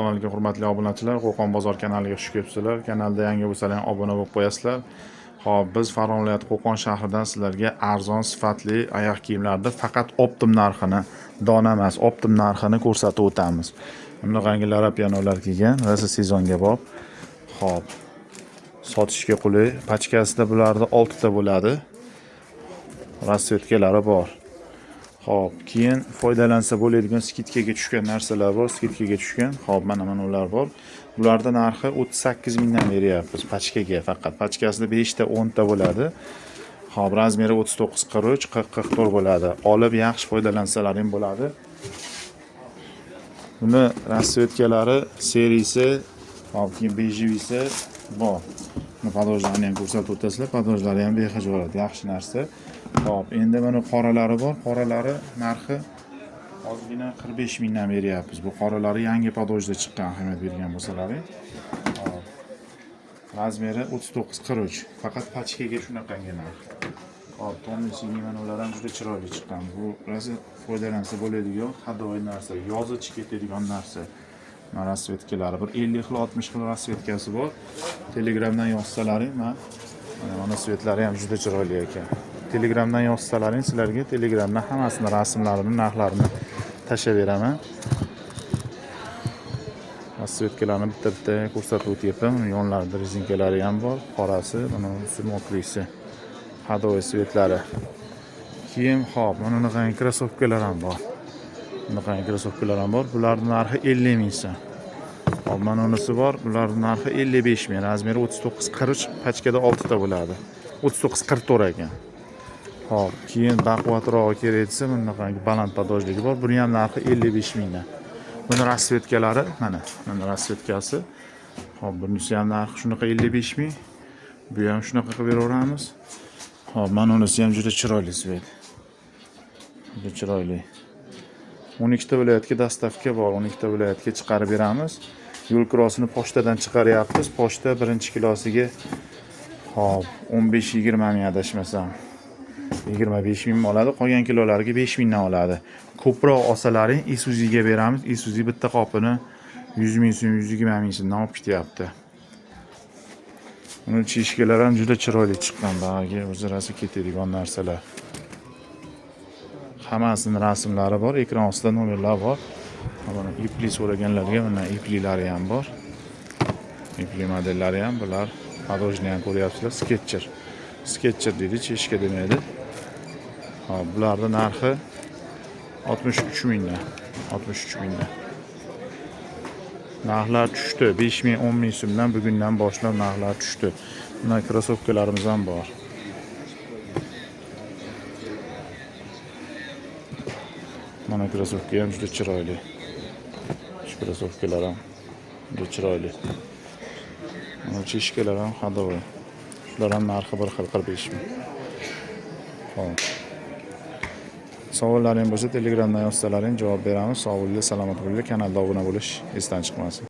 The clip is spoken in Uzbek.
Assalomu alaykum, hurmatli obunachilar. Qo'qon bozor kanaliga xush kelibsizlar. Kanalda yangi bo'lsalar ham obuna bo'lib qo'yasizlar. Xo'p, biz Farg'ona viloyati Qo'qon shahridan sizlarga arzon, sifatli oyoq kiyimlarni faqat оптом narxini, dona emas, оптом narxini ko'rsatib o'tamiz. Bunaqangi Loro Pianolar kelgan, rosa sezonga bop. Xo'p, sotishga qulay. Pachkasida bularda 6 ta bo'ladi. Расцветка lari bor. Xo'p, keyin foydalansa bo'ladigan скидка ga tushgan narsalar bor, скидка ga tushgan. Xo'p, mana ular bor. Bularda narxi 38 mingdan beryapmiz pachkaga faqat. Pachkasida 5 ta, 10 ta bo'ladi. Xo'p, размер i 39, 43, 40, 44 bo'ladi. Olib yaxshi foydalansalaring bo'ladi. Buni расцветка lari, серый si, xo'p, keyin бежевый si bor. Buni подошва larini ham ko'rsatib o'tasizlar. Подошва lari ham bexijolat, yaxshi narsa. Xo'p, endi mana qoralari bor. Qoralari narxi ozgina, 45 mingdan beryapmiz. Bu qoralari yangi подошва da chiqqan, ahamiyat bergan bo'lsalaring. Xo'p. Размер i 39, 43. Faqat pachkaga shunaqangi narx. Xo'p, тёмный синий, mana ular ham juda chiroyli chiqqan. Bu rosa foydalansa bo'ladigan ходовой narsa, yozi chiqib ketadigan narsa. Mana расцветка lari bir 50 xil, 60 xil расцветка si bor. Telegramdan yozsalaring, man mana цвет lari ham juda chiroyli ekan. Telegramdan yozsalaring, sizlarga Telegramdan hammasini rasmlarini, narxlarini tashlab beraman. Расцветка larni bitta-bitta ko'rsatib o'tyapman. Uni yonlarida rezinkalari ham bor. Qorasi, mana bunisi мокрый si. Ходовой цвет lari. Keyin, xo'p, mana bunaqangi krossovkalar ham bor. Bunaqangi krossovkalar ham bor. Bularning narxi 50 ming so'm. Xo'p, mana unisi bor. Bularning narxi 55 ming. Размер i 39, 43, pachkada 6 ta bo'ladi. 39, 44 ekan. Xo'p, keyin baquvvatrog'i kerak desa, bunaqangi baland подошва ligi bor. Buni ham narxi 55 mingdan. Buni расцветка lari mana, mana расцветка si. Xo'p, bunisi ham narxi shunaqa, 55 ming. Bu ham shunaqa qilib beraveramiz. Xo'p, mana unisi ham juda chiroyli цвет. Juda chiroyli. 12 ta viloyatga доставка bor. 12 ta viloyatga chiqarib beramiz. Yo'l kirosini pochtadan chiqaryapmiz. Pochta birinchi kilosiga, xo'p, 15-20 ming, adashmasam. 25 ming oladi, qolgan kilolariga 5 mingdan oladi. Ko'proq olsalaring, Isuzu'ga beramiz. Isuzu bitta qopini 100 ming so'm, 120 ming so'mdan olib ketyapti. Uni чешка lar ham juda chiroyli chiqqan, bag'aga o'zi rosa ketadigan narsalar. Hammasini rasmlari bor, ekran ostida nomerlar bor. Mana ipli so'raganlarga mana iplilari ham bor. Ipli modellari ham bular. Подошва ni ham ko'ryapsizlar, Skechers. Skechers deydi, чешка demaydi. Xo'p, bularni narxi 63 mingdan. 63 mingdan. Narxlar tushdi. 5 ming, 10 ming so'mdan bugundan boshlab narxlar tushdi. Mana krossovkalarimiz ham bor. Mana krossovka ham juda chiroyli. Shu krossovkalar ham juda chiroyli. Mana чешка lar ham ходовой. Shular ham narxi bir xil, 45 ming. Xo'p. Savollaring bo'lsa, Telegramdan yozsalaring, javob beramiz. Sog' bo'linglar, salomat bo'linglar. Kanalda obuna bo'lish esdan chiqmasin.